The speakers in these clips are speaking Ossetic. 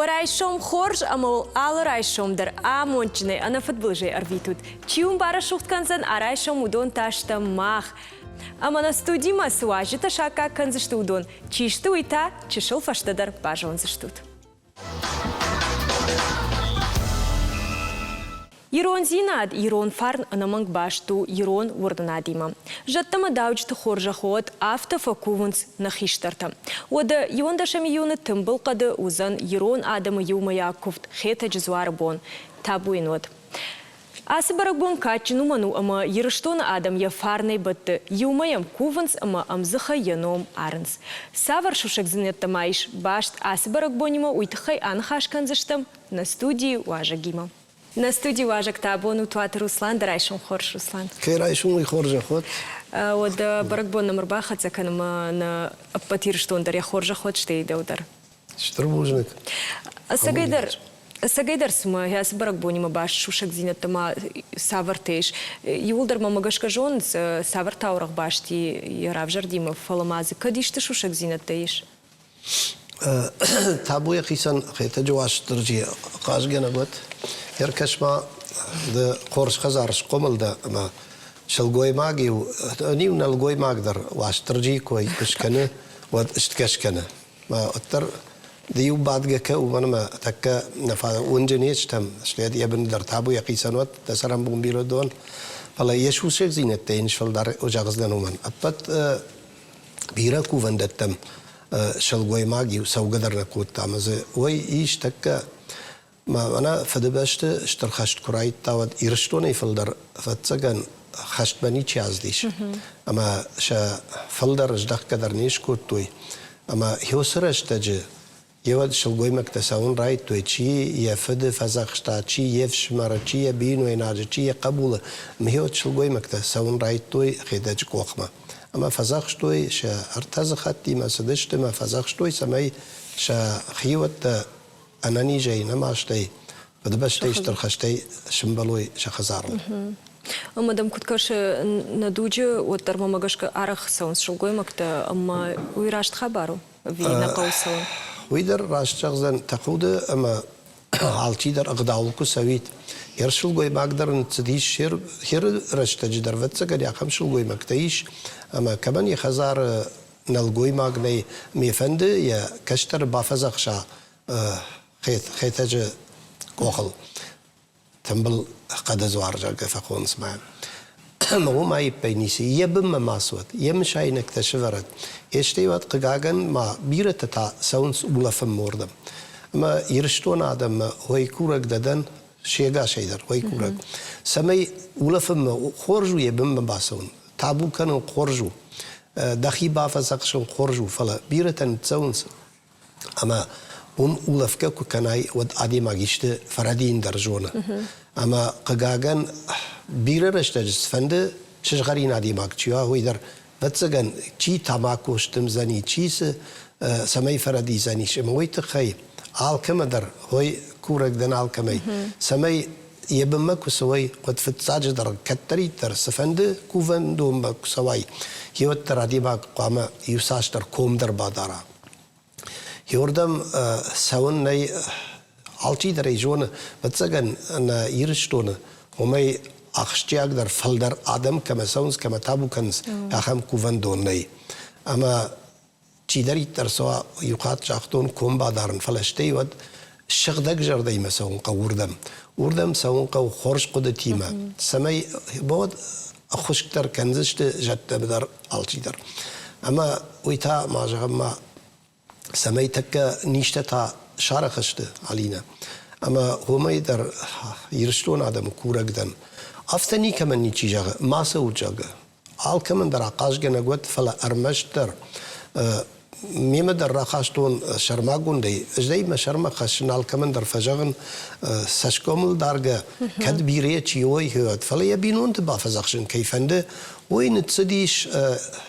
Уӕ райсом хорз ӕмӕ уыл алы райсом дӕр амондджынӕй, ӕнӕфыдбылызӕй ӕрвитут. Чи уын барӕсугъд кӕндзӕн, а райсом уыдон та стӕм мах. Ӕмӕ нӕ студимӕ цы уазджытӕ саккаг кӕндзысты уыдон, чи сты, уый та чысыл фӕстӕдӕр базондзыстут. Ирондзинад, ирон фарн ӕнӕмӕнг баст у ирон уырнынадимӕ. Зӕдтӕ ӕмӕ дауджыты хорзӕх уӕд, афтӕ фӕкувынц нӕ хистӕртӕ. Уӕдӕ иуӕндӕсӕм июны тымбыл хъӕды уыдзӕн ирон адӕмы иумӕйаг куывд Хетӕджы дзуары бон. Табу йын уӕд. Ацы бӕрӕгбон кадджын уымӕн у, ӕмӕ Ирыстоны адӕм йӕ фарнӕй бӕтты, иумӕ йӕм кувынц ӕмӕ ӕмдзыхӕй йӕ ном арынц. Цавӕр сусӕгдзинӕдтӕ ма ис баст ацы бӕрӕгбонимӕ, уый тыххӕй аныхас кӕндзыстӕм нӕ студийы уазӕгимӕ. Нӕ студийы уазӕг та абон у Туаты Руслан. Дӕ райсом хорз, Руслан. Кӕй райсом, уый хорзӕх уӕд. Уӕдӕ бӕрӕгбон нӕм ӕрбахӕццӕ кӕны ӕмӕ нӕ ӕппӕт Ирыстон дӕр йӕ хорзӕх уӕд, стӕй дӕу дӕр. Стыр бузныг. Ӕцӕгӕйдӕр, ӕцӕгӕйдӕр цымӕ ацы бӕрӕгбонимӕ баст сусӕгдзинӕдтӕ ма цавӕртӕ ис? Иууылдӕр мӕмӕ гӕсгӕ зонынц, цавӕр таурӕгъ баст и йӕ равзӕрдимӕ, фӕлӕ ма дзы кӕд исты сусӕгдзинӕдтӕ ис? Табу йӕхицӕн Хетӕджы Уастырджи хъазгӕнӕг уӕд. Ӕркӕс-ма, ды хорз хӕдзар схъомыл дӕ ӕмӕ сылгоймаг-иу, ӕниу нӕлгоймаг дӕр Уастырджийы кой куы скӕны, уӕд стгӕ скӕны. Уӕддӕр ды-иу бадгӕ кӕ, уымӕн ӕмӕ тӕккӕ нӕ уынджы не стӕм, стӕй йӕ бын дӕр табу йӕхицӕн уӕд, дӕ цӕрӕнбон бирӕ дон. Фӕлӕ йӕ сусӕгдзинӕдтӕ йын сфылдӕр зӕгъдзынӕн уымӕн. Ӕппӕт бирӕ кувӕндӕттӕм сылгоймаг-иу цӕугӕ дӕр нӕ кодта ӕмӕ дзы уый ис тӕккӕ мӕнӕ Фыдыбӕсты Стыр хӕст куы райдыдта, уӕд Ирыстонӕй фылдӕр, ӕвӕццӕгӕн, хӕстмӕ ничи ацыдис. Ӕмӕ сӕ фылдӕр здӕхгӕ дӕр не скодтой. Ӕмӕ уыцы рӕстӕджы Еуӕд сылгоймӕгтӕ цӕуын райдыдтой, чи йӕ фыды фӕдзӕхста, чи йе фсымӕры, чи йӕ бинойнаджы, чи йӕ хъӕбулы. Мхеуӕд сылгоймӕгтӕ цӕуын райдыдтой Хетӕджы къохмӕ. Ӕмӕ фӕдзӕхстой сӕ ӕртӕдзыхӕдтимӕ цыдысты ӕмӕ фӕдзӕхстой, цӕмӕй сӕ хиуӕттӕ ӕнӕнизӕй, нӕмастӕй, Фыдыбӕстӕйы стыр хӕстӕй сымбӕлой сӕ хӕдзарыл. Ӕмӕ дӕм куыд кӕсы, нӕ дуджы уӕддӕр мӕмӕ гӕсгӕ арӕх цӕуынц сылгоймӕгтӕ, ӕмӕ уый раст хабар у? Ӕви нӕ хъӕуы цӕуын? Уый дӕр раст зӕгъдзӕн тӕхуды ӕмӕ алчидӕр ӕгъдауыл куы цӕуид. Йе сылгоймаг дӕр ын цыдис херы рӕстӕджы дӕр, ӕвӕццӕгӕн, ахӕм сылгоймӕгтӕ ис, ӕмӕ кӕмӕн йӕ хӕдзары нӕлгоймаг нӕй, ме фӕнды йӕ кӕстӕры бафӕдзӕхса Хетӕджы къохыл тымбыл хъӕды дзуар, зӕгъгӕ, фӕхонынц мӕ. Ӕмӕ уым аиппӕй ницы. Йӕ бынмӕ ма цуӕд, йӕ мысайнӕгтӕ сывӕрӕд. Стӕй уӕд, хъыгагӕн, ма бирӕтӕ та цӕуынц улӕфынмӕ уырдӕм. Ӕмӕ Ирыстоны адӕммӕ ой курӕг дӕ дӕн, се гасӕй дӕр ой курӕг, цӕмӕй улӕфынмӕ хорз у йӕ бынмӕ бацӕуын, табу кӕнын хорз у, дӕхи бафӕдзӕхсын хорз у, фӕлӕ бирӕтӕ ныццӕуынц Ӕмӕ уым улӕфгӕ куы кӕнай, уӕд адӕймаг исты фӕрӕдийын дӕр зоны. Ӕмӕ, хъыгагӕн, бирӕ рӕстӕджы цыфӕнды сызгъӕрин адӕймаг чи уа, уый дӕр, ӕвӕццӕгӕн, чи тамако сдымдзӕни, чи цы цӕмӕй фӕрӕдийдзӕнис. Ӕмӕ уый тыххӕй алкӕмӕ дӕр, ой, курӕг дӕн алкӕмӕй, цӕмӕй йӕ бынмӕ куы цӕуай, уӕд фыццаджыдӕр кӕддӕриддӕр цыфӕнды кувӕндонмӕ куы цӕуай, уӕддӕр адӕймаг хъуамӕ иуцасдӕр ком дӕр бадара. Иуырдӕм цӕуын нӕй, алчидӕр ӕй зоны, ӕвӕццӕгӕн, нӕ Ирыстоны уымӕй ахсджиагдӕр фылдӕр адӕм кӕмӕ цӕуынц, кӕмӕ табу кӕнынц, ахӕм кувӕндон нӕй. Ӕмӕ чидӕриддӕр цӕуа, иу хатт загътон, ком бадарын, фӕлӕ стӕй уӕд сыгъдӕг зӕрдӕимӕ цӕуын хъӕуы уырдӕм. Уырдӕм цӕуын хъӕуы хорз хъуыдытимӕ, цӕмӕй уӕд ӕххуыс дӕр кӕндзысты зӕдтӕ дӕр алчидӕр. Ӕмӕ уый та, ма зӕгъӕм, ма цӕмӕй тӕккӕ низтӕ та сарӕх сты, Алинӕ. Ӕмӕ уымӕй дӕр Ирыстоны адӕмы курӕг дӕн. Афтӕ никӕмӕн ничи зӕгъы, ма цӕут, зӕгъгӕ. Алкӕмӕн дӕр ахъазгӕнӕг уӕд, фӕлӕ ӕрмӕстдӕр мемӕ дӕр рахастон сӕрмагондӕй. Ӕз ӕй мӕ сӕрмӕ хӕссын, алкӕмӕн дӕр фӕзӕгъын, цӕсгомыл даргӕ, кӕд бирӕ чи уой, уӕд. Фӕлӕ йӕ бинонты бафӕдзӕхсын кӕй фӕнды, уый ныццыдис,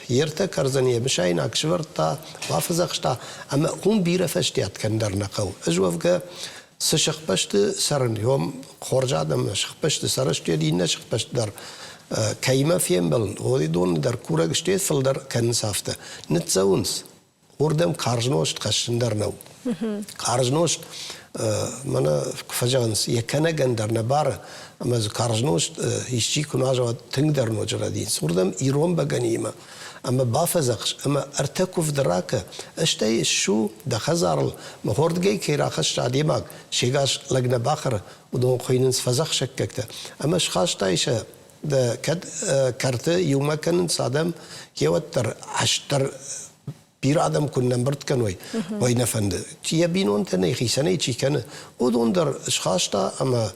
йе ртӕ кӕрдзын йӕ мысайнаг сывӕрдта, бафӕдзӕхста, ӕмӕ уым бирӕ фӕстиат кӕнын дӕр нӕ хъӕуы. Ӕз уӕвгӕ цы сыхбӕсты цӕрын, уым хорз адӕм сыхбӕсты сарӕзтой, иннӕ сыхбӕсты дӕр кӕимӕ фембӕлын, уыдоны дӕр курӕг сты, фылдӕр кӕнынц афтӕ. Ныццӕуынц, уырдӕм карз нозт хӕссын дӕр нӕу. Карз нозт. Мӕнӕ куы фӕзӕгъынц, йӕ кӕнӕгӕн дӕр нӕ бары, ӕмӕ дзы карз нозт исчи куы нуаза, уӕд тынгдӕр ноджы рӕдийынц. Уырдӕм ирон бӕгӕныимӕ ӕмӕ бафӕдзӕхс ӕмӕ ӕртӕ куывды ракӕ, стӕй ссу дӕ хӕдзарыл, мыхордгӕй кӕй рахӕсса адӕймаг, сегас лӕг нӕ бахӕры, уыдон хуыйнынц фӕдзӕхсӕггӕгтӕ. Ӕмӕ схастай сӕ дӕ кӕд кӕрты иумӕ кӕнынц адӕм, йеуӕддӕр ӕстдӕр бирӕ адӕм куы нӕ ӕмбырд кӕной, уый нӕ фӕнды. Йӕ бинонтӕ нӕ хицӕнӕй чи кӕны, уыдон дӕр схаста ӕмӕ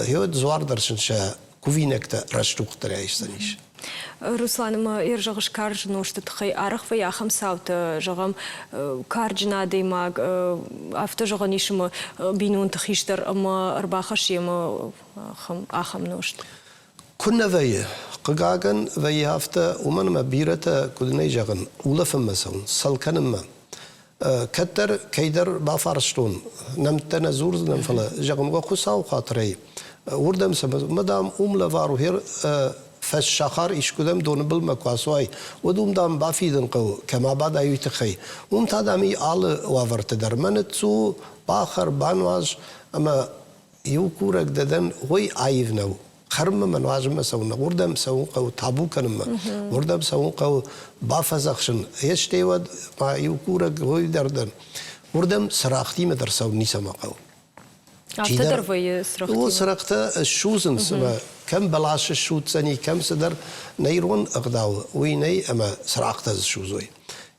йӕ дзуар дӕр сын сӕ кувинӕгтӕ рӕсугъддӕрӕй айсдзӕнис. Руслан, ӕмӕ ӕрзӕгъыс карз нозты тыххӕй арӕх вӕййы ахӕм цаутӕ, зӕгъӕм, карджын адӕймаг, афтӕ зӕгъӕн ис ӕмӕ бинонты хистӕр ӕмӕ ӕрбахӕссы йемӕ ахӕм нозт. Куыннӕ вӕййы. Хъыгагӕн, вӕййы афтӕ, уымӕн ӕмӕ бирӕтӕ, куыд нӕй зӕгъын, улӕфынмӕ цӕуынц, цӕл кӕнынмӕ. Кӕддӕр кӕйдӕр бафарстон, нӕмттӕ нӕ дзурдзынӕн, фӕлӕ, зӕгъын, уӕ Хуыцауы хатырӕй, уырдӕм цӕмӕ, мӕ, дам, уым лӕвар у, фӕссахар искуыдӕм доны былмӕ куы ацуай, уӕд уым, дам, бафидын хъӕуы, кӕм абадай, уый тыххӕй. Уым та, дам, и алы уавӕрты дӕр мӕ ныццу, бахӕр, бануаз ӕмӕ иу курӕг дӕ дӕн, уый аив нӕу. Хӕрынмӕ мӕ нуазынмӕ цӕуын, уырдӕм цӕуын хъӕуы табу кӕнынмӕ, уырдӕм цӕуын хъӕуы бафӕдзӕхсын. Стӕй уӕд ма иу курӕг уый дӕр дӕн. Уырдӕм цырӕгътимӕ дӕр цӕуын ницӕмӕ хъӕуы. Афтӕ дӕр вӕййы цырӕгътимӕ? Цырӕгътӕ ссудзынц ӕмӕ кӕм бӕлас ссудздзӕни, кӕм цыдӕр нӕ ирон ӕгъдау уый нӕй ӕмӕ цырӕгътӕ дзы судзой.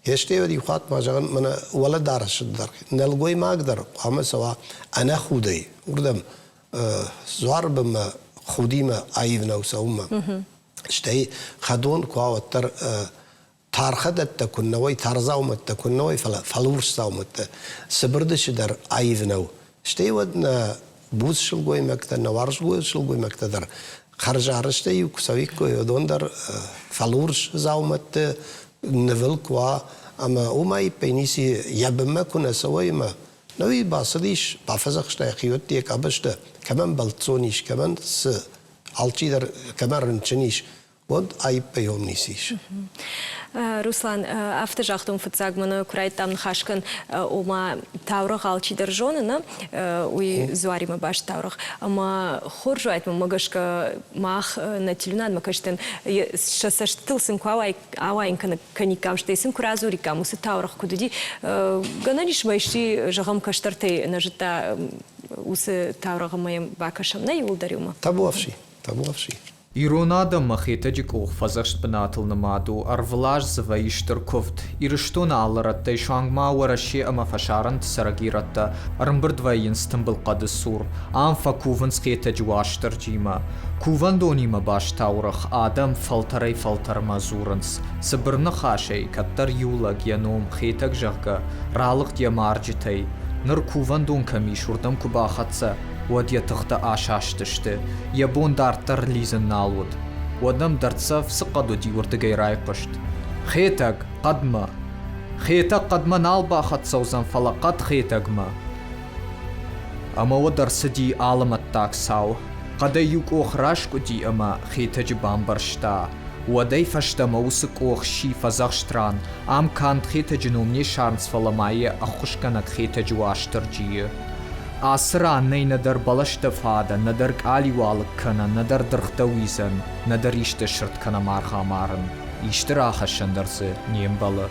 Стӕй уӕд иу хатт ма зӕгъын, мӕнӕ уӕлӕдарӕсы дӕр нӕлгоймаг дӕр хъуамӕ цӕуа ӕнӕхудӕй уырдӕм дзуары бынмӕ худимӕ аив нӕу цӕуынмӕ. Стӕй хӕдон куы уа, уӕддӕр тархӕдӕттӕ куыннӕ уой, тардзаумӕттӕ куыннӕ уой, фӕлӕ фӕлурс дзаумӕттӕ цыбырдысы дӕр аив нӕу. Стӕй уӕд нӕ буц сылгоймӕгтӕ, нӕ уарзгой сылгоймӕгтӕ дӕр хӕрзарӕзтӕй-иу куы цӕуиккой, уыдон дӕр фӕлурс дзаумӕтты нывыл куы уа, ӕмӕ уымӕй ницы йӕ бынмӕ куы нӕ цӕуой ӕмӕ науи бацыдис, бафӕдзӕхста йӕхиуӕтты йӕ къабӕзтӕ, кӕмӕн бӕлццон ис, кӕмӕн цы, алчидӕр кӕмӕ рынчын ис, уӕд аиппӕй уым ницы ис. Руслан, афтӕ загътон фыццаг мӕнӕ куы райдыдтам ныхас кӕн, ома таурӕгъ алчидӕр зоны, нӕ? Уый дзуаримӕ баст таурӕгъ. Ӕмӕ хорз уаид, мӕнмӕ гӕсгӕ, мах нӕ телеуынадмӕ кӕстӕн, сӕ цӕстытыл сын куы ауайын кӕниккам, стӕй сын куы радзуриккам, уыцы таурӕгъ куыд уыди, гӕнӕн ис ма исчи, зӕгъӕм, кӕстӕртӕй нӕ зыдта уыцы таурӕгъ ӕмӕ йӕм бакӕсӕм, нӕ иууылдӕр иумӕ? Табуафси, табуафси. Ирон адӕммӕ Хетӕджы къох фӕдзӕхст бынатыл нымад у, ӕрвылаз дзы вӕййы стыр куывд. Ирыстоны алы рӕттӕй суанг ма Уӕрӕсе ӕмӕ фӕсарӕнты цӕрӕг ирӕттӕ ӕрӕмбырд вӕййынц тымбыл хъӕды цур. Ам фӕкувынц Хетӕджы Уастырджимӕ. Кувӕндонимӕ баст таурӕгъ адӕм фӕлтӕрӕй-фӕлтӕрмӕ дзурынц. Цыбыр ныхасӕй, кӕддӕр иу лӕг йӕ ном Хетӕг, зӕгъгӕ, ралыгъд йӕ марджытӕй. Ныр кувӕндон кӕм ис, уырдӕм куы бахӕццӕ, уӕд йӕ тыхтӕ асастысты, йӕ бон дарддӕр лидзын нал уыд. Уӕд ӕм дӕрддзӕф цы хъӕд уыди, уырдыгӕй райхъуыст: «Хетӕг, хъӕдмӕ!» Хетӕг хъӕдмӕ нал бахӕццӕ уыдзӕн, фӕлӕ хъӕд Хетӕгмӕ. Ӕмӕ уӕд ӕрцыди алымӕттаг цау. Хъӕдӕй иу къох раскъуыди ӕмӕ Хетӕджы бамбӕрста. Уӕдӕй фӕстӕмӕ уыцы къох сси фӕдзӕхст ран, ам канд Хетӕджы ном не ссарынц, фӕлӕ ма йӕ ӕххуысгӕнӕг Хетӕджы Уастырджийы. Ацы ран нӕй нӕдӕр бӕлӕстӕ фадӕн, нӕдӕр къалиу алыг кӕнӕн, нӕдӕр дыргътӕ уидзӕн, нӕдӕр исты сырд кӕнӕ маргъ амарын. Исты рахӕссӕн дӕр дзы не мбӕлы.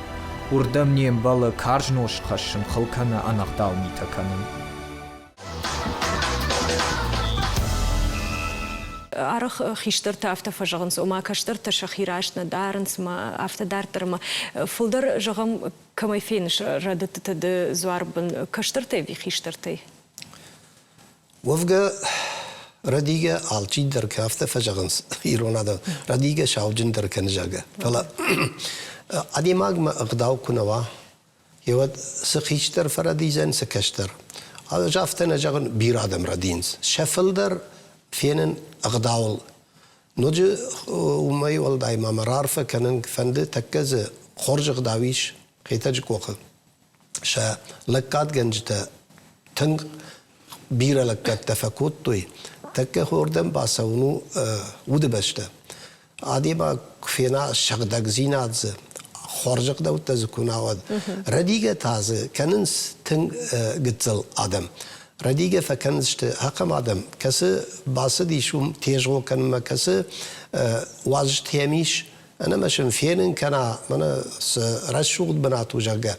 Уырдӕм не мбӕлы карз нозт хӕссын, хыл кӕнӕ ӕнӕгъдау митӕ кӕнын. Арӕх хистӕртӕ афтӕ фӕзӕгъынц, ома кӕстӕртӕ сӕхи раст нӕ дарынц, ӕмӕ афтӕ дарддӕр ӕмӕ фылдӕр, зӕгъӕм, кӕмӕй феныс рӕдыдтытӕ ды дзуарбын кӕстӕртӕй ӕви хистӕртӕй? Уӕвгӕ, рӕдийгӕ алчидӕр кӕ афтӕ фӕзӕгъынц ирон адӕм, рӕдийгӕ сауджындӕр кӕны, зӕгъгӕ. Фӕлӕ адӕймагмӕ ӕгъдау куы нӕ уа, уӕд цы хистӕр фӕрӕдийдзӕн, цы кӕстӕр. Ӕз афтӕ нӕ зӕгъын, бирӕ адӕм рӕдийынц. Сӕ фылдӕр фенын ӕгъдауыл. Ноджы уымӕй уӕлдай ма мӕ раарфӕ кӕнын фӕнды, тӕккӕ дзы хорз ӕгъдау ис Хетӕджы къохы. Сӕ лӕггадгӕнджытӕ тынг бирӕ лӕггӕдтӕ фӕкодтой. Тӕккӕ хордӕм бацӕуын у удыбӕстӕ. Адӕймаг куы фена сыгъдӕгдзинад дзы, хорз ӕгъдӕуттӕ дзы куы нӕ уӕд, рӕдийгӕ та дзы кӕнынц тынг гыццыл адӕм. Рӕдийгӕ фӕкӕндзысты ахӕм адӕм, кӕцы бацыдис уым тезгъо кӕнынмӕ, кӕцы уазджытӕм ис, ӕнӕмӕ сын фенын кӕна, мӕнӕ цы рӕсугъд бынат у, зӕгъгӕ.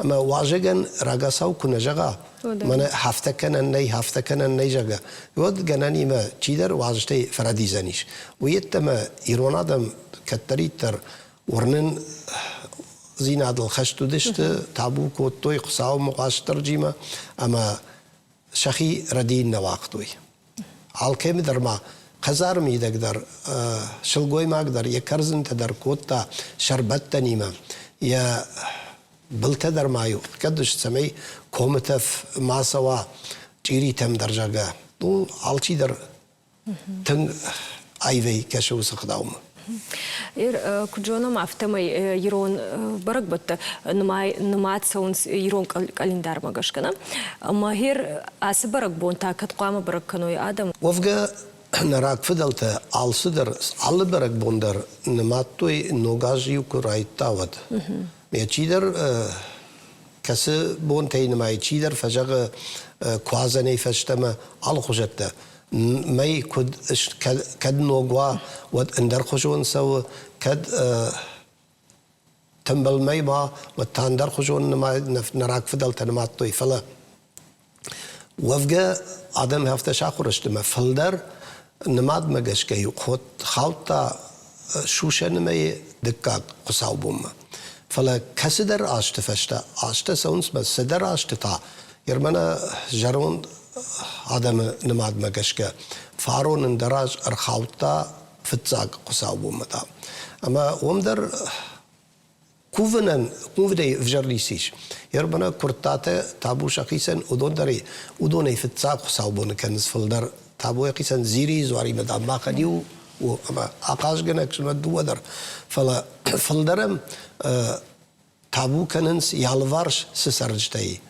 Ӕмӕ уазӕгӕн рагацау куы нӕ зӕгъа, мӕнӕ афтӕ кӕнӕн нӕй, афтӕ кӕнӕн нӕй, зӕгъгӕ, уӕд гӕнӕнимӕ чидӕр уазджытӕй фӕрӕдидзӕнис. Уый йеддӕмӕ ирон адӕм кӕддӕриддӕр уырнындзинадыл хӕст уыдысты, табу кодтой Хуыцаумӕ, Уастырджимӕ ӕмӕ сӕхи рӕдийын нӕ уагътой. Алкӕмы дӕр ма хӕдзары мидӕг дӕр сылгоймаг дӕр йӕ кӕрдзынтӕ дӕр кодта сӕрбӕттӕнимӕ, йӕ былтӕ дӕр ма-иу кӕд цӕмӕй комы тӕф ма цӕуа чъиритӕм дӕр, зӕгъгӕ. Ну, алчидӕр тынг аивӕй кӕсы уыцы гъдаумӕ. Куыд зонӕм, афтӕмӕй ирон бӕрӕгбӕттӕ нымад цӕуынц ирон къӕлиндармӕ гӕсгӕ. Нӕ? Ӕмӕ гъер ацы бӕрӕгбон та кӕд хъуамӕ бӕрӕг кӕной адӕм? Уӕвгӕ, нӕ рагфыдӕлтӕ алцыдӕр, алы бӕрӕгбон дӕр нымадтой Ног аз-иу куы райдыдта, уӕд. Чидӕр кӕцы бонтӕй нымайы, чидӕр фӕзӕгъы куадзӕнӕй фӕстӕмӕ алыхуызӕттӕ. Мӕй куыд кӕд ног уа, уӕд ӕндӕрхуызон цӕуы, кӕд тымбыл мӕй уа, уӕд та ӕндӕрхуызон нӕ рагфыдӕлтӕ нымадтой. Фӕлӕ уӕвгӕ адӕм афтӕ сахуыр сты мӕ фылдӕр нымадмӕ гӕсгӕ-иу хаудта сусӕны мӕйы дыккаг хуыцаубонмӕ. Фӕлӕ кӕцыдӕр азты фӕстӕ азтӕ цӕуынц мӕ цыдӕр азты та Ермӕнӕ зӕронд адӕмы нымадмӕ гӕсгӕ фарон ӕндӕр аз ӕрхаудта фыццаг хуыцаубонмӕ та. Ӕмӕ уым дӕр кувынӕн кувдӕй ӕвзӕр ницы ис. Ермӕнӕ куырттатӕ табу сӕхицӕн, уыдон дӕр уыдонӕй фыццаг хуыцаубоны кӕнынц фылдӕр. Табу йӕхицӕн Дзирийы дзуаримӕ дам махӕн иу у ӕмӕ ахъазгӕнӕг сымӕ дыууӕ дӕр. Фӕлӕ фылдӕрӕн табу кӕнынц йӕ алыварс цы цӕрджытӕ и.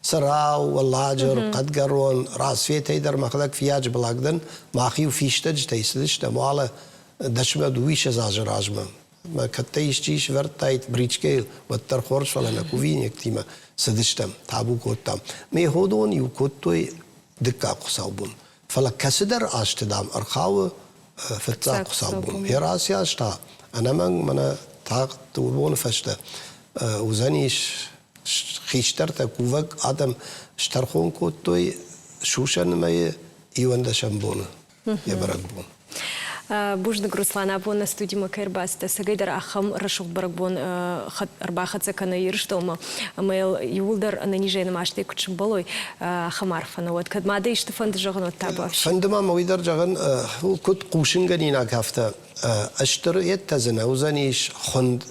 Цырау, Уӕлладжыр, Хъӕдгӕрон, Рацветӕй дӕр мӕхӕдӕг фийаджы былаг дӕн, мах-иу фистӕджытӕй цыдыстӕм уалӕ дӕсмӕ дыууиссӕдз азы размӕ. Мӕ кӕддӕр исчи сӕвӕрдтаид бричкӕйыл, уӕддӕр хорз, фӕлӕ нӕ кувинӕгтимӕ цыдыстӕм, табу кодтам. Ме ходон-иу кодтой дыккаг хуыцаубон. Фӕлӕ кӕцыдӕр азты, дам, ӕрхауы фыццаг хуыцаубон. Йӕ рацы аз та ӕнӕмӕнг мӕнӕ тагъд дыууӕ боны фӕстӕ уыдзӕнис хистӕртӕ кувӕг адӕм стӕрхон кодтой сусӕны мӕйы иуӕндӕсӕм боны йӕ бӕрӕгбон. Бузныг, Руслан, абон нӕ студимӕ кӕй ӕрбацыдтӕ, цӕгӕйдӕр ахӕм рӕсугъд бӕрӕгбон ӕрбахӕццӕ кӕны Ирыстонмӕ ӕмӕ йыл иууылдӕр ӕнӕнизӕй нымӕстӕй куыд сӕмбӕлой, ахӕм арфӕ нӕ уӕд. Кӕд ма дӕ исты фӕнды зӕгъын, уӕд та бафсин. Фӕнды ма мӕ уый дӕр зӕгъын, куыд хъусынгӕнинаг, афтӕ стыр йедтӕ дзы нӕ уыдзӕнис хуынд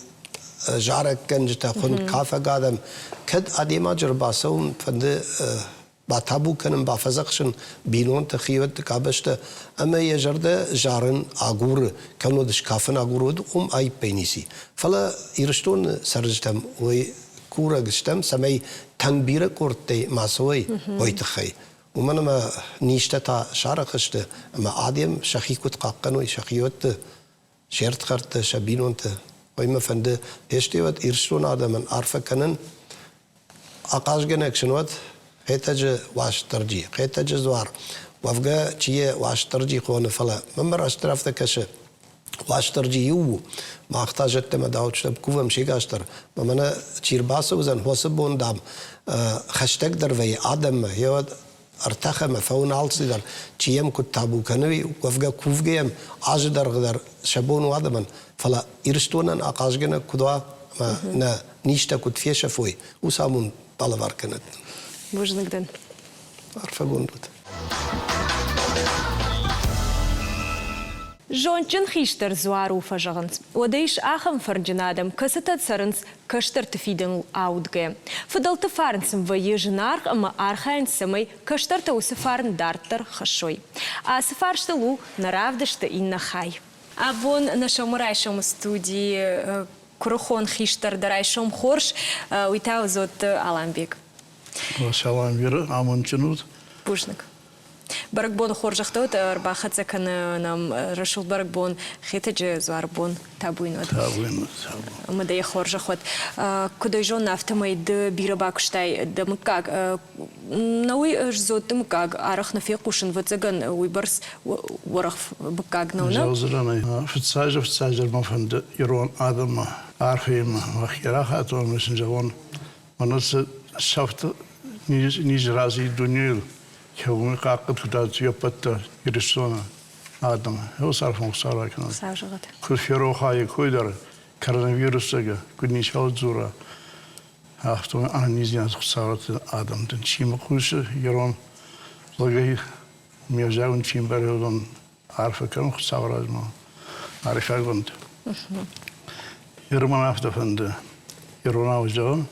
зарӕггӕнджытӕ, хуынд кафӕг адӕм. Кӕд адӕймаджы ӕрбацӕуын фӕнды батабу кӕнын, бафӕдзӕхсын бинонты, хиуӕтты къабӕзтӕ ӕмӕ йӕ зӕрдӕ зарын агуры, кӕннод скафын агуры, уӕд уым аиппӕй ницы. Фӕлӕ Ирыстоны цӕрджытӕм уый курӕг стӕм, цӕмӕй тынг бирӕ къордтӕй ма цӕуой, уый тыххӕй. Уымӕн ӕмӕ низтӕ та сарӕх сты ӕмӕ адӕм сӕхи куыд хъахъхъӕной, сӕхиуӕтты, се рдхӕрдты, сӕ бинонты. Уый мӕ фӕнды фестивӕд Ирыстоны адӕмӕн арфӕ кӕнын Ахъазгӕнӕг сын уӕд Хетӕджы Уастырджи, Хетӕджы дзуар. Уӕвгӕ, чи йӕ Уастырджи хоны, фӕлӕ мӕнмӕ растдӕр афтӕ кӕсы. Уастырджи иу у, мах та зӕдтӕ ӕмӕ дауджытӕм кувӕм сегас дӕр. Ӕмӕ мӕнӕ чи рбацӕудзӕн, уыцы бон, дам, хӕстӕгдӕр вӕййы адӕммӕ, гъеуӕд ӕртӕх ӕмӕ фӕуын алцыдӕр, чи йӕм куыд табу кӕны, уӕвгӕ кувгӕ йӕм азы дӕргъы дӕр сӕ бон у адӕмӕн, фӕлӕ Ирыстонӕн ахъазгӕнӕг куыд уа ӕмӕ нӕ низтӕ куыд фесӕфой, уыцы амонд балӕвар кӕнӕд. Бузныг дын. Арфӕгонд ут. Зондджын хистӕр дзуар у, фӕзӕгъынц. Уӕдӕ ис ахӕм фӕрнджын адӕм, кӕцытӕ цӕрынц кӕстӕрты фидӕныл аудгӕ. Фыдӕлты фарн сын вӕййы зынаргъ ӕмӕ архайынц, цӕмӕй кӕстӕртӕ уыцы фарн дарддӕр хӕссой. Ацы фарстыл у нӕ равдысты иннӕ хай. Абон нӕ сӕумӕрайсомы студийы куырыхон хистӕр дӕ райсом хорз, уый та Озотты Аламбег. Салам, Вера, амондджын ут. Бузныг. Бӕрӕгбоны хорзӕхтӕ уӕд ӕрбахӕццӕ кӕны нӕм рӕсугъд бӕрӕгбон Хетӕджы дзуарбон табуйнод. Табуйнод, табу. Ӕмӕ дӕ хорзӕх уӕд. Куыд ӕй зонын, афтӕмӕй ды бирӕ бакуыстай дӕ мыггаг. Науый ӕз Дзотты мыггаг арӕх нӕ фехъусын, ӕвӕццӕгӕн, уыйбӕрц уӕрӕх мыггаг нӕу, нӕ? Зӕгъдзынӕн, фыццаджы-фыццаджыдӕр мӕ фӕнды ирон адӕммӕ арфӕимӕ мӕхи рахатон ӕмӕ сын зӕгъон, мӕнӕ цы сӕфт низ рӕзы дунейыл, кӕуын хъахъхъӕд куыд ӕппӕт дӕр Ирыстоны адӕмы. Уыцы арфон Хуыцау ракӕнӕд. Куыд ферох йӕ кой дӕр коронавирусӕгӕ, куыд ницӕуыл дзура, афтӕ ӕнӕниздзинад Хуыцауы адӕмтӕн чи мӕ хъусы, ирон лӕгӕй ме взаг чи мбары, уыдон арфӕ кӕнын Хуыцауы размӕ. Арфӕгонд. Ирмӕн афтӕ фӕнды иронау зӕгъын.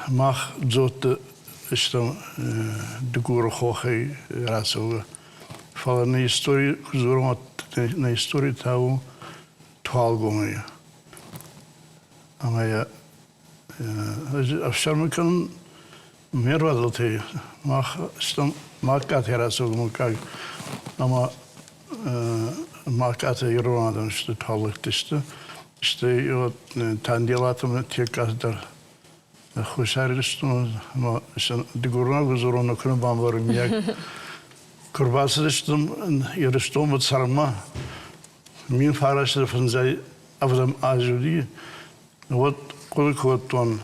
Мах Дзотты стӕм Дыгуры хохӕй рацӕугӕ. Фӕлӕ нӕ истори куы дзурӕм, нӕ истори та у Туалгомӕй. Ӕмӕ йӕ ӕз ӕфсӕрмы кӕнын ме рвадӕлтӕй. Мах стӕм Магкъатӕй рацӕугӕ мыггаг ӕмӕ Магкъатӕ ирон адӕм сты, туаллӕгтӕ сты. Стӕй вот Танделаты Текъа дӕр Хуссар Ирыстоны ӕмӕ дыгурон гуырдзыроны куы нӕ бамбарӕм, миййаг. Куы рбацыдыстӕм Ирыстонмӕ цӕрынмӕ, 1997 азы уыди, уӕд хъуыды кодтон,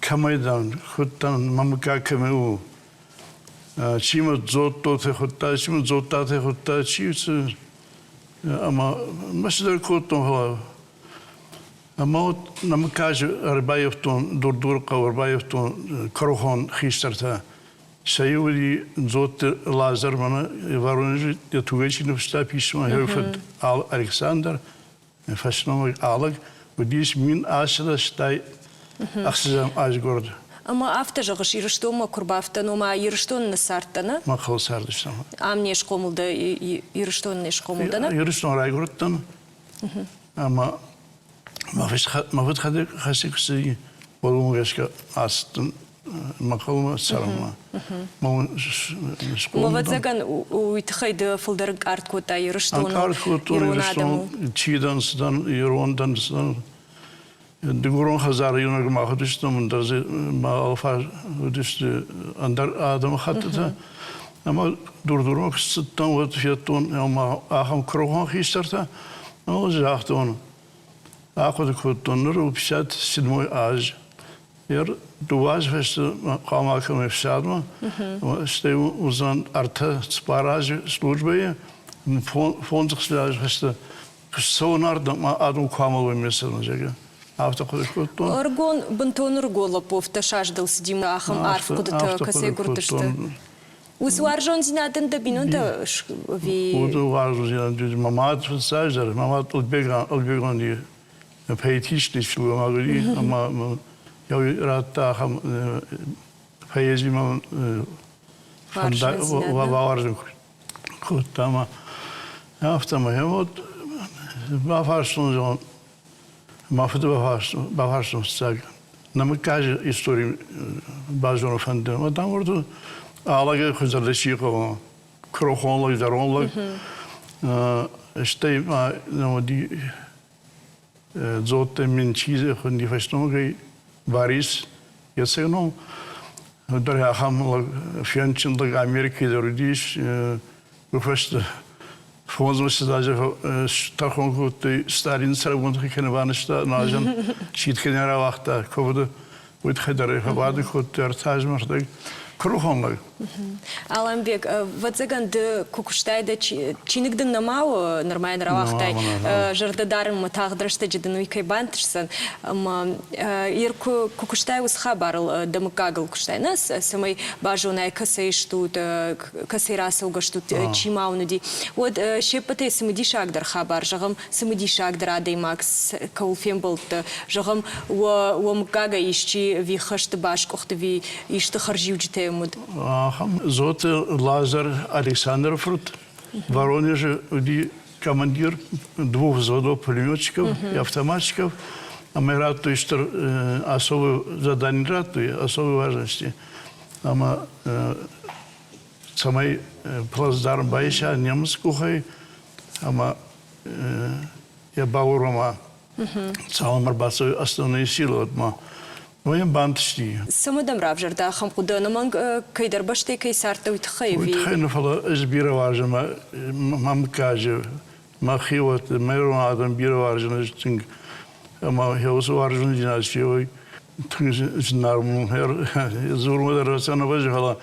кӕмӕй дӕн, куыд дӕн, мӕ мыггаг кӕмӕй у. Чи мӕ Дзоттоты хуыдта, чи мӕ Дзоттаты хуыдта, чи цы ӕмӕ мӕ цыдӕр кодтон, фӕлӕ ӕмӕ вот нӕ мыггаджы ӕрбаййӕфтон Дур-Дуры хъӕуы ӕрбаййӕфтон куырыхон хистӕртӕ. Сӕ иу уыди Дзотты Лазӕр, мӕнӕ Воронежы йӕ тугӕй чи ныффыста писмо, йӕ фыд Александр, фӕсномыг Алыг, уыдис 1886 азы гуырд. Ӕмӕ афтӕ зӕгъыс, Ирыстонмӕ куы рбафтӕн, ома Ирыстоны ныццардтӕ, нӕ? Махыл цардыстӕм. Ам не схъомыл дӕ, Ирыстоны не схъомыл дӕ, нӕ? Ирыстоны райгуырдтӕн ӕмӕ мӕ фыд хӕссы куы цыди, уӕд уымӕ гӕсгӕ ацыдтӕн мӕхъӕлмӕ цӕрынмӕ. Ӕвӕццӕгӕн, уый тыххӕй ды фылдӕр ӕнкъард кодтай Ирыстоны, Ӕнкъард кодтон ирон адӕмыл. Чи дӕн, цы дӕн, ирон дӕн, цы дӕн. Дыгурон хӕдзары иунӕг мах уыдыстӕм, ӕндӕр дзы мӕ алфарс уыдысты ӕндӕр адӕмыхӕттытӕ. Ӕмӕ Дур-Дурмӕ куы сцыдтӕн, уӕд федтон ӕмӕ ахӕм куырыхон хистӕртӕ. Ӕмӕ загътон, ахъуыды кодтон, ныр у 57 аз. Ер дыууӕ азы фӕстӕ хъуамӕ кӕм ӕфсадмӕ, стӕй уыдзӕн ӕртӕ цыппар азы службӕйы, фондз азы фӕстӕ куы ссӕуын ардӕм, адон куы амӕлой ме цӕрын, зӕгъгӕ. Афтӕ хъуыды кодтон. Ӕрыгон, бынтон ӕрыгон лӕппу ӕфтӕсаздыл цыди ахӕм арф хъуыдытӕ кӕцӕй гуырдысты? Уыцы уарзондзинад дын дӕ бинонтӕ ӕви? Уыцы уарзондзинад мӕ мад фыццаджыдӕр, мӕ мад Ӕлбеган поэтичный сылгоймаг уыди ӕмӕ йӕ радта ахӕм поэзимӕ бауарзын кодта ӕмӕ афтӕмӕй вот бафарстон зӕгъын мӕ фыды бафарстон фыццаг нӕ мыггаджы истори базонын фӕнды ӕмӕ дам уырды алӕгӕй хуыздӕр чи хъӕуы куырыхон лӕг зӕронд лӕг стӕй ма уыди Дзотты Менчизе хуынди фӕсномыгӕй Барис йӕ цӕг ном. Дӕр ахӕм лӕг фендджын лӕг Америкӕйы дӕр уыдис. Уый фӕстӕ фондзмӕ азы тӕрхон кодтой Сталины цӕрӕгбонты кӕй банызта, нуазӕн сидт кӕй нӕ рауагъта куывды, уый тыххӕй дӕр ӕй фӕбады кодтой ӕртӕ азмӕ рдӕг. Куырыхон лӕг. Аламбег, ӕвӕццӕгӕн ды куы куыстай дӕ чиныг дын нӕма у, нырма йын рауагътай, зӕрдӕ дарынмӕ тагъд рӕстӕджы дын уый кӕй бантысдзӕн. Ӕмӕ ир куы куыстай уыцы хабарыл, дӕ мыггагыл куыстай, нӕ, цӕмӕй базонай, кӕцӕй стут, кӕцӕй рацӕугӕ стут, чи ма уын уыди, уӕд се ппӕтӕй цымыдисагдӕр хабар, зӕгъӕм, цымыдисагдӕр адӕймаг кӕуыл фембӕлдтӕ, зӕгъӕм, уӕ мыггагӕй исчи ӕви хӕсты баскъуыхт ӕви исты хӕрзиуджытӕ йӕм уыд? Ахӕм Зоты Лазар Александры фырт Воронежы уыди командир двух взводов пулеметчиков и автоматчиков. Ӕмӕ радтой стыр особый задание радтой, особой важности. Ӕмӕ цӕмӕй плацдарм байса немыц къухӕй ӕмӕ йӕ баурома, цалынмӕ ӕрбацӕуой основные силы, уӕдмӕ. Ну, йын бантысти. Цӕмӕ дӕм равзӕрд ахӕм хъуыды, ӕнӕмӕнг кӕйдӕр бӕстӕй кӕй цардтӕ, уый тыххӕй? Уый тыххӕй нӕ, фӕлӕ ӕз бирӕ уарзын мӕ мӕ мыггаджы, мӕ хиуӕтты, мӕ ирон адӕм бирӕ уарзын ӕз тынг. Ӕмӕ йӕ уыцы уарзондзинад феуой тынг зынаргъ у. Дзурмӕ дӕр ӕнӕ бӕззы, фӕлӕ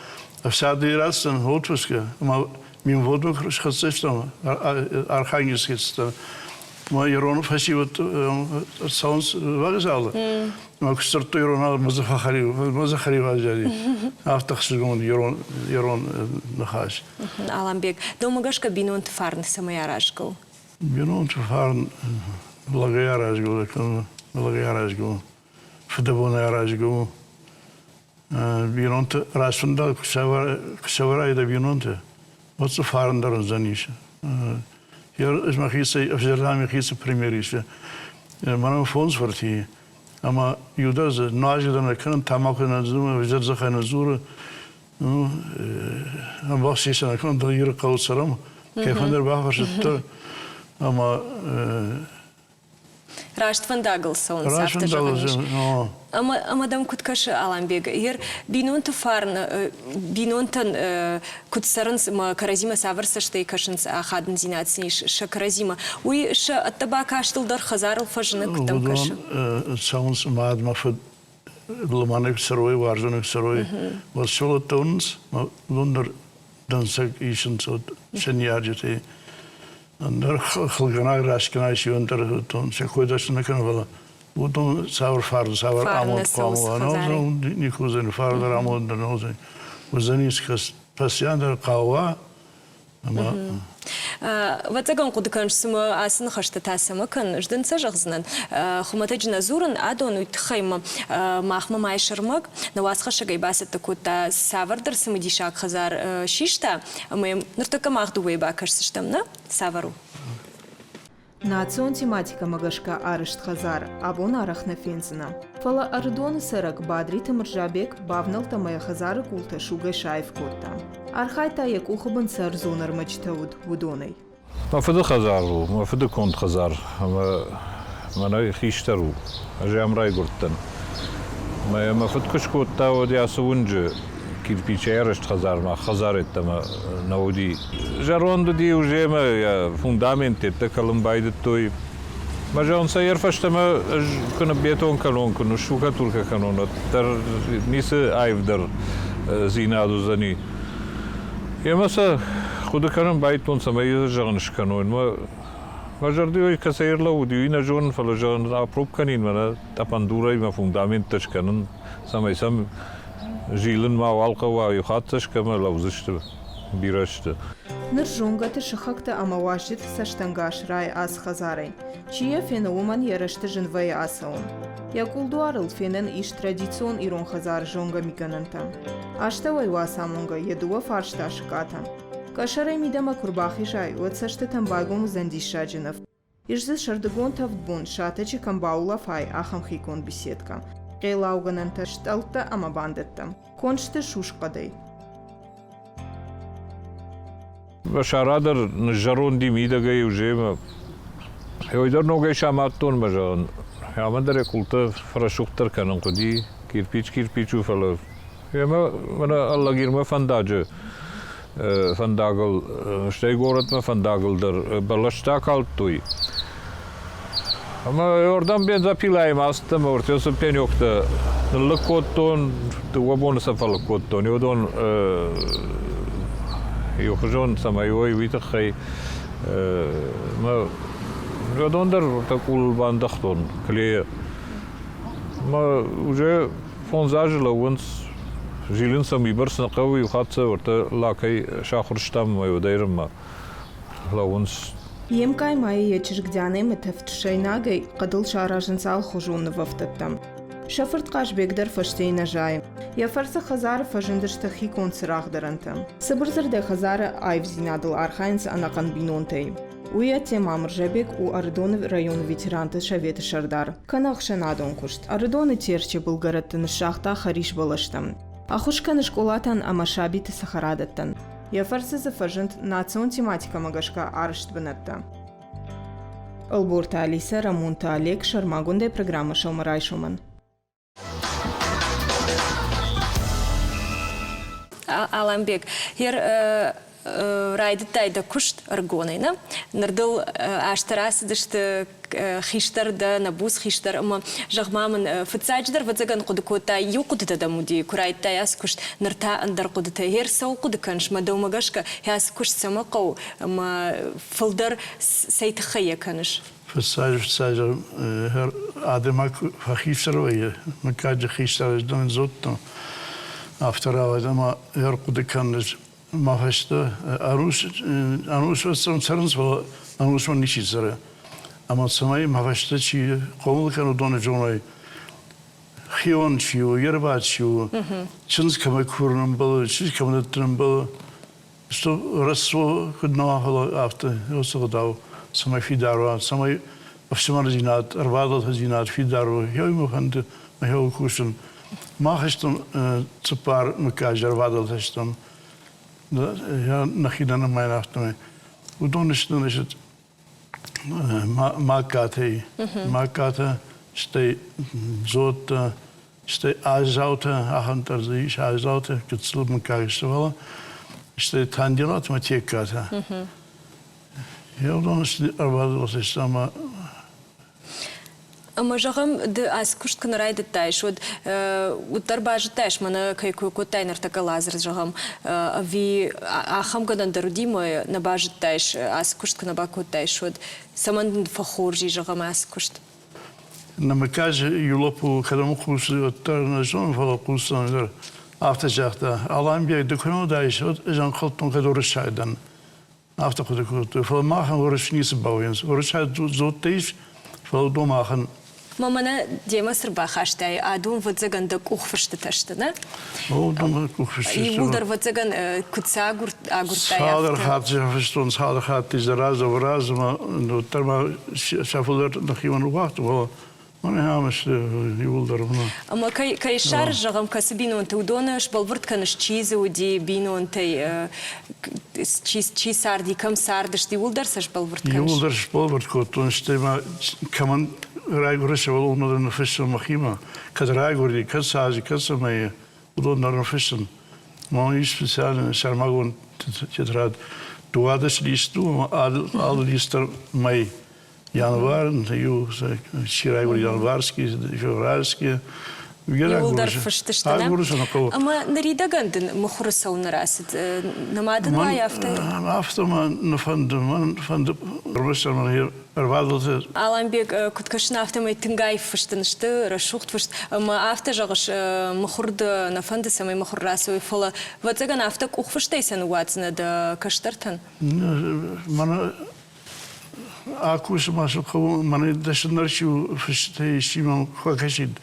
ӕфсады рацыдтӕн отпускы ӕмӕ Минводмӕ схӕццӕ стӕм, Архангельскы стӕм. Мӕ ирон фӕсивӕд цӕуынц вокзалы. Мӕ куы сдзырдтой иронау, мӕ дзыхӕриу аззади. Афтӕ ӕхсызгон ирон, ирон ныхас. Аламбег, дӕумӕ гӕсгӕ бинонты фарн цӕмӕй аразгӕ у? Бинонты фарн лӕгӕй аразгӕ у, лӕгӕй аразгӕ у, фыдӕбонӕй аразгӕ у. Бинонты рӕсугъддӕр куы сӕвӕрай дӕ бинонты, уӕд дзы фарн дӕр уыдзӕнис. Ӕз мӕхицӕй ӕвзӕрдӕм мӕхицӕй пример исы. Мӕнӕн фондз фырти, ӕмӕ иу дӕр дзы нуазгӕ дӕр нӕ кӕнын, тамако нӕ дзуры, ӕвзӕр дзыхӕй нӕ дзуры. Ну, ӕмбӕхсисӕн нӕ кӕнын, Иры хъӕуы цӕрӕм, кӕй фӕндыр бафӕрсыдтӕ, ӕмӕ Раст фӕндагыл цӕуынц, афтӕ зӕгъӕн ис. Ӕмӕ, ӕмӕ дӕм куыд кӕсы, Аламбег, ер бинонты фарн, бинонтӕн куыд цӕрынц ӕмӕ кӕрӕдзимӕ цавӕр цӕстӕй кӕсынц, ахадындзинад сын ис сӕ кӕрӕдзимӕ, уый сӕ ӕддӕ бакастыл дӕр хӕдзарыл фӕзыны, куыд дӕм кӕсы? Цӕуынц мад мӕ фыд лымӕнӕг цӕрой, уарзонӕг цӕрой, уӕд сывӕллӕттӕ уынынц, уыдон дӕр дӕнцӕг исынц сӕ ныййарджытӕй. Ӕндӕр хылгӕнӕг рӕстгӕнӕг чи ӕндӕр сӕ кой дӕр нӕ кӕны, фӕлӕ уыдон цавӕр фарн, цавӕр амонд хъуамӕ уа, никуы уыдзӕни фарн дӕр, амонд дӕр нӕ уыдзӕни. Уыдзӕнис пассиан дӕр хъӕуа ӕмӕ Ӕвӕццӕгӕн хъуыды кӕныс, цымӕ ацы ныхӕстӕ та цӕмӕ кӕн, ӕз дын сӕ зӕгъдзынӕн. Хуымӕтӕджы нӕ дзурын, адон уый тыххӕй мӕ махмӕ Майсӕрмӕг нӕ уацхӕссӕгӕй бацӕттӕ кодта цавӕрдӕр цымыдисаг хӕдзар систа, ӕмӕ йӕм ныртӕккӕ мах дыууӕйы бакӕсдзыстӕм, нӕ? Цавӕр у? Национ тематикӕмӕ гӕсгӕ арӕзт хӕдзар абон арӕх нӕ фендзынӕ. Фӕлӕ Ӕрыдоны цӕрӕг Бадриты Мырзабег бавнӕлдта ӕмӕ йӕ хӕдзары къултӕ сугӕй саив кодта. Архайдта, йӕ къухы бын цы ӕрдзон ӕрмӕджытӕ уыд, уыдонӕй. Мӕ фыды хӕдзар у, мӕ фыды конд хӕдзар ӕмӕ мӕнӕй хистӕр у. Ӕз ӕм райгуырдтӕн. Мӕ мӕ фыд куы скодта, уӕд ацы уынджы кирпичӕй арӕзт хӕдзармӕ хӕдзар йеддӕмӕ нӕ уыди. Зӕронд уыди уже ӕмӕ йӕ фундамент йеддӕ кӕлын байдыдтой. Мӕ зӕгъын, сӕ фӕстӕмӕ ӕз куы ныббетон кӕнон, куы ныштукатуркӕ кӕнон, уӕддӕр ницы аивдӕр дзинад уыдзӕни. Емӕ сӕ хъуыды кӕнын байдыдтон, цӕмӕй зӕгъын скӕнон. Мӕ мӕ зӕрдӕ кӕцӕй ӕрлӕууыди, уый нӕ зонын, фӕлӕ зӕгъын апроб кӕнин мӕнӕ тъӕпӕндурӕй мӕ фундаменттӕ скӕнын, цӕмӕй сӕм зилын мауал хъӕуа, иу хатт сӕ скӕмӕ лӕудзысты, бирӕ сты. Ныр зонгӕты, сыхӕгты ӕмӕ уазджыты цӕстӕнгас райы ацы хӕдзарӕй. Чи йӕ фены, уымӕн йӕ рӕзты зын вӕййы ацӕуын. Йӕ къулдуарыл фенӕн ис традицион ирон хӕдзары зонгӕ мигӕнӕнтӕ. Астӕуӕй уацамонгӕ йӕ дыууӕ фарс та сыкъатӕ. Къӕсӕрӕй мидӕмӕ куы рбахизай, уӕд цӕстытӕм байгом уыдзӕн диссаджы ныв. Ис дзы сӕрдыгон тӕвд бон сатӕджы кӕм баулӕфай, ахӕм хиконд беседкӕ. Хъеллаугӕнӕнтӕ, стъӕлттӕ ӕмӕ бандӕттӕ. Конд сты сусхъӕдӕй. Сара дӕр ныззӕронди мидӕгӕй уже ӕмӕ уый дӕр ногӕй самадтон мӕ зӕгъын, амӕн дӕр йӕ къултӕ фӕрӕсугъддӕр кӕнын хъуыди, кирпич кирпич у, фӕлӕ ӕмӕ мӕнӕ Алагирмӕ фӕндаджы фӕндагыл, стӕй горӕтмӕ фӕндагыл дӕр бӕлӕстӕ акалдтой. Ӕмӕ уырдӕм бензопилӕимӕ ацыдтӕн ӕмӕ уырдӕм пенёктӕ ныллыг кодтон, дыууӕ боны сӕ фӕлыг кодтон. Уыдон иухуызон цӕмӕй уой, уый тыххӕй мӕ уыдон дӕр къулыл бандӕгътон клейы. Мӕ уже фондз азы лӕууынц, зилын сӕм уыйбӕрц нӕ хъӕуы, иу хатт сӕ уӕртӕ лакӕй сахуырстам ӕмӕ уӕдӕй рынмӕ лӕууынц. Йе мкъай ма йӕ чызг Дианӕимӕ тӕвдсӕйнагӕй хъӕдыл саразынц алыхуызон нывӕфтыдтӕ. Сӕ фырт Хъазбег дӕр фӕстейы нӕ зайы. Йӕ фӕрцы хӕдзары фӕзындысты хиконд цырагъдарӕнтӕ. Цыбыр дзырдӕй хӕдзары аивдзинадыл архайынц ӕнӕхъӕн бинонтӕй. Уый ӕдде ма Мырзабег у Ӕрыдоны районы ветеранты советы сӕрдар. Кӕны ӕхсӕнадон куыст. Ӕрыдоны Терчы былгӕрӕтты ныссагъта хӕрис бӕлӕстӕ. Ӕххуыс кӕны скъолатӕн ӕмӕ сабиты цӕхӕрадӕттӕн. Йӕ фӕрцы дзы фӕзынд национ тематикӕмӕ гӕсгӕ арӕзт бынӕттӕ. Ӕлборты Алисӕ, Рӕмонты Олег сӕрмагондӕй программӕ сӕумӕрайсомӕн. Аламбег, ер райдыдтай дӕ куыст ӕрыгонӕй, нӕ? Ныр дыл азтӕ рацыдысты, хистӕр дӕ, нӕ буц хистӕр, ӕмӕ зӕгъ-ма мын, фыццаджыдӕр ӕвӕццӕгӕн хъуыды кодтай, иу хъуыдытӕ дӕм уыди, куы райдыдтай ацы куыст, ныр та ӕндӕр хъуыдытӕ. Гъер цӕуыл хъуыды кӕныс, мӕ дӕумӕ гӕсгӕ, ацы куыст цӕмӕ хъӕуы ӕмӕ фылдӕр цӕй тыххӕй йӕ кӕныс? Фыццаджы-фыццаджы адӕймаг фӕхистӕр вӕййы, мыггаджы хистӕр ӕз дӕн зыдтон. Афтӕ рауад ӕмӕ ӕрхъуыды кӕнын мӕ фӕстӕ ӕнусмӕ цӕрынц, фӕлӕ ӕнусмӕ ничи цӕры. Ӕмӕ цӕмӕй мӕ фӕстӕ чи хъомыл кӕны, уыдоны зоной, хион чи у, йе рвад чи у, чындз кӕмӕй курын ӕмбӕлы, чызг кӕмӕ дӕттын ӕмбӕлы, Что рӕсугъд куыд нӕ уа, фӕлӕ афтӕ уыцы гъдау, цӕмӕй фидар уа, цӕмӕй ӕфсымӕрдзинад, ӕрвадӕлтӕдзинад фидар уа, гъеуый мӕ фӕнды, мӕ гъеуый кусын. Мах стӕм цыппар мыггаджы ӕрвадӕлтӕ стӕм, нӕхи нӕ нымайын афтӕмӕй. Уыдон сты значит, Магкатӕй, Магкатӕ, стӕй Дзоттӕ, стӕй Азаутӕ, ахӕм дӕр дзы ис, Азаутӕ, гыццыл мыггаг сты, фӕлӕ стӕй Танделат ӕмӕ Теккатӕ. Уыдон сты ӕрвадӕлтӕ сты ӕмӕ Ӕмӕ зӕгъӕм, ды ацы куыст куы нӕ райдыдтаис, уӕд уӕддӕр базыдтаис, мӕнӕ кӕй кой кодтай ныртӕккӕ Лазыр, зӕгъӕм, ӕви ахӕм гӕнӕн дӕр уыди мӕ нӕ базыдтаис, ацы куыст куы нӕ бакодтаис, уӕд цӕмӕн дын фӕхорз и, зӕгъӕм, ацы куыст? Нӕ мыггаджы иу лӕппу кӕдӕм хъусы, уӕддӕр нӕ зонын, фӕлӕ хъусдзӕн дӕр. Афтӕ загъта, Аламбег, ды куы нӕ уыдаис, уӕд ӕз ӕнхъӕлдтон, кӕд уырыссаг дӕн. Афтӕ хъуыды кодтой. Фӕлӕ махӕн уырыс ницы бауйынц. Уырысӕй дзуттӕ ис, фӕлӕ уыдон махӕн Ма мӕнӕ демӕ цы рбахастай, адон ӕвӕццӕгӕн дӕ къухфыстытӕ сты, нӕ? Уыдон къухфыстытӕ. Иууылдӕр ӕвӕццӕгӕн куыд сӕ агуырдтай, Цалдӕр хатты фыстон, цалдӕр хатты сӕ разы-размӕ, уӕддӕр ма сӕ фылдӕр нӕхимӕ ныууагътон, фӕлӕ Мӕнӕ ам сты иууылдӕр. Ӕмӕ кӕй, кӕй ссарыс, зӕгъӕм, кӕцы бинонты, уыдоны сбӕлвырд кӕныс, чи дзы уыди бинонтӕй, чи, чи царди, кӕм цардысты, иууылдӕр сӕ сбӕлвырд кӕныс? Иууылдӕр сбӕлвырд кодтон, стӕй ма кӕмӕн райгуыры сывӕллон дӕр ныффыссын мӕхимӕ, кӕд райгуырди, кӕд царди, кӕд цӕмӕй, уыдон дӕр ныффыссын. Мӕн ис специально сӕрмагонд тетрад. 12 лист у, алы лист дӕр мӕй. Январь, иу чи райгуырд январский, февральский. Иууылдӕр фыст сты, нӕ? Ӕмӕ ныридӕгӕн дын мыхуыры цӕуын рацыд? Нымад дын уай афтӕ? Афтӕ мӕ нӕ фӕнды. Мӕн фӕнды ӕрмӕстдӕр мӕн ӕрвадӕлты. Аламбег, куыд кӕсын, афтӕмӕй тынг аив фыст ын сты, рӕсугъд фыст. Ӕмӕ афтӕ зӕгъыс, мыхуыр дӕ нӕ фӕнды, цӕмӕй мыхуыр рацӕуой, фӕлӕ, ӕвӕццӕгӕн, афтӕ къухфыстӕй сӕ ныууадздзынӕ дӕ кӕстӕртӕн? Мӕнӕ Акусы ма цы хъӕуы, мӕнӕ дӕсныдӕр чи у фыстытӕй исчи мӕм куы фӕкӕсид.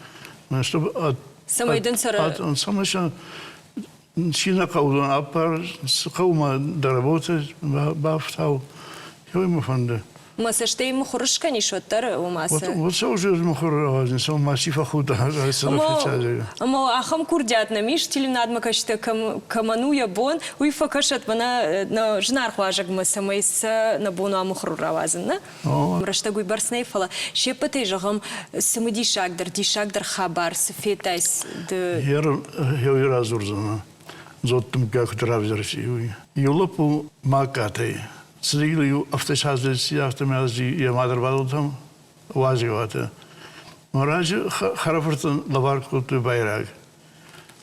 Цӕмӕй дын цӕры? Цӕмӕй сӕ чи нӕ хъӕуы, ӕппар, цы хъӕуы ма дӕ работӕ бафтау, уый мӕ фӕнды. Мӕ цӕстӕй мыхуыр скӕнис уӕддӕр, ома цы? Вот сӕ уже мыхуыр рауадзин, сӕ ма чи фӕхуда, Ӕмӕ ахӕм курдиат нӕм ис, телеуынадмӕ кӕсджытӕ кӕмӕн у йӕ бон, уый фӕкӕсӕд мӕнӕ нӕ зынаргъ уазӕгмӕ, цӕмӕй сӕ нӕ бон уа мыхуыр рауадзын, нӕ? Рӕстӕг уыйбӕрц нӕй, фӕлӕ се ппӕтӕй зӕгъӕм, цымыдисагдӕр, диссагдӕр хабар цы федтай ды? Еуи радзурдзӕнӕ, дзотты мыггаг куыд равзӕрсти, уый. Иу лӕппу Магкатӕй, цыдӕр-иу ӕфтӕсаздзыд, афтӕмӕй йӕ мадӕрвадӕлтӕм уазӕгуаты. Мӕ раджы хӕрӕфыртӕн лӕвар кодтой байраг.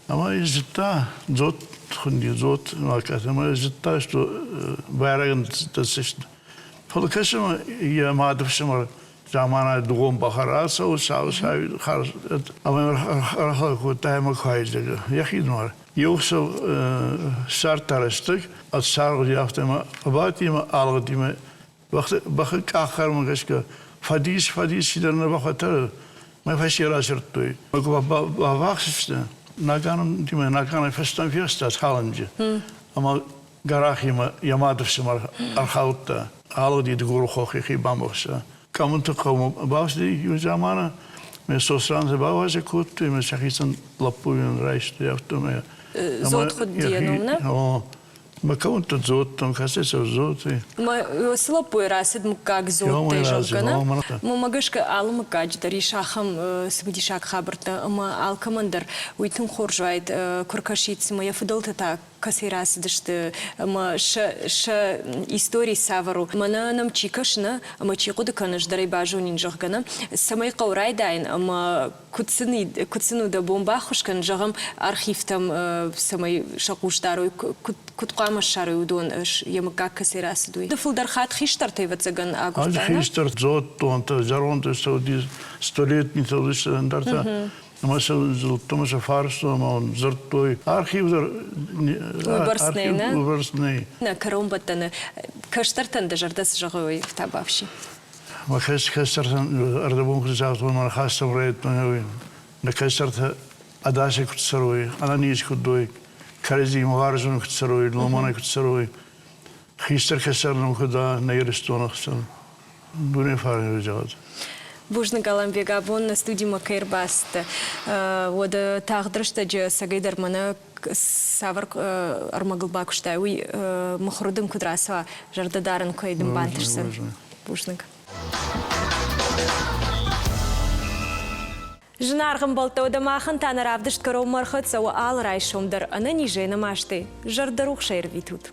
Ӕмӕ зыдта, дзот хуынди, дзот Макъат, ӕмӕ зыдта, что байрагӕн дӕтдзысты. Фӕлӕ кӕсы йӕ мады фсымӕр заманай дугъон бӕхы рацӕуы, сау сау хӕрз ӕмӕ ӕрхӕл кодта ӕмӕ куайдзӕгы йӕхинымӕр. Иу ӕхсӕв ссардта рӕстӕг, ӕд афтӕ ӕмӕ абадти ӕмӕ алыгъди Бӕхы къаххъӕрмӕ гӕсгӕ фӕдис, фӕдис чидӕр нӕ бахуӕтӕры, мӕ фӕсте расырдтой. Куы баввахс сты, наганимӕ наганӕй фӕстӕм фехста талынджы. Ӕмӕ гӕрахимӕ йӕ мады фсымӕр ӕрхаудта. Алыгъди Дыгуры хохы хи бамбӕхста. Къӕмынты хъӕумӕ бацыди иу заманы. Мӕ Сосланты бауазӕг кодтой, мӕ сӕхицӕн лӕппуйӕн райстой, афтӕмӕй. Зод хуыдди йӕ ном, нӕ? Мӕ кӕуынтӕ дзоттон, кӕцӕй цӕуы дзоты. Мӕ уыцы лӕппуйы рацыд мыггаг дзоттӕй, зӕгъгӕ, нӕ? Мӕ гӕсгӕ алы мыггаджы дӕр ис ахӕм цымыдисаг хабӕрттӕ, ӕмӕ алкӕмӕн дӕр уый тынг хорз уаид, куы ркӕсид, цымӕ йӕ фыдӕлтӕ та кӕцӕй рацыдысты ӕмӕ сӕ сӕ истори цавӕр у. Мӕнӕ нӕм чи кӕсы, нӕ, ӕмӕ чи хъуыды кӕны, ӕз дӕр ӕй базонин, зӕгъгӕ, нӕ, цӕмӕй хъӕуы райдайын ӕмӕ куыд сын, куыд сын у дӕ бон баххуыс кӕнын, зӕгъӕм, архивтӕм, цӕмӕй сӕ хъус дарой, куыд, куыд хъуамӕ ссарой уыдон, йӕ мыггаг кӕцӕй рацыд, уый? Ды фылдӕр хатт хистӕртӕй, ӕвӕццӕгӕн, агуырдтай, нӕ? Хистӕр дзоттонтӕ, зӕронд уыди, столетнитӕ уыдысты ӕндӕртӕ. Ӕмӕ сӕ зылдтон, сӕ фарстон ӕмӕ дзырдтой. Архив дӕр Уыйбӕрц нӕй, нӕ? Уыйбӕрц нӕй. Нӕ кӕронбӕттӕны кӕстӕртӕн дӕ зӕрдӕ цы зӕгъы, уый табафси. Мӕ кӕстӕртӕн ӕрдӕбон куыд загътон, мӕ ныхӕстӕм райдыдтон, уый. Нӕ кӕстӕртӕ ӕдасӕй куыд цӕрой, ӕнӕниз куыд уой, кӕрӕдзимӕ уарзон куыд цӕрой, ломанӕй куыд цӕрой, хистӕр кӕстӕр нӕм куыд уа нӕ Ирыстоны хсӕн. Дуне фарн зӕгъӕд. Бузныг, Аламбег, абон нӕ студимӕ кӕй ӕрбацыдтӕ. Уӕдӕ тагъд рӕстӕджы ӕцӕгӕйдӕр мӕнӕ цавӕр ӕрмӕгыл бакуыстай, уый мыхуыры дын куыд рацӕуа, зӕрдӕ дарын кӕй дын бантысдзӕн. Бузныг. Зынаргъ ӕмбӕлттӕ, уӕдӕ махӕн та нӕ равдыст кӕронмӕ ӕрхӕццӕ уӕ алы райсом дӕр ӕнӕнизӕй, ӕнӕмастӕй, зӕрдӕрухсӕй ӕрвитут.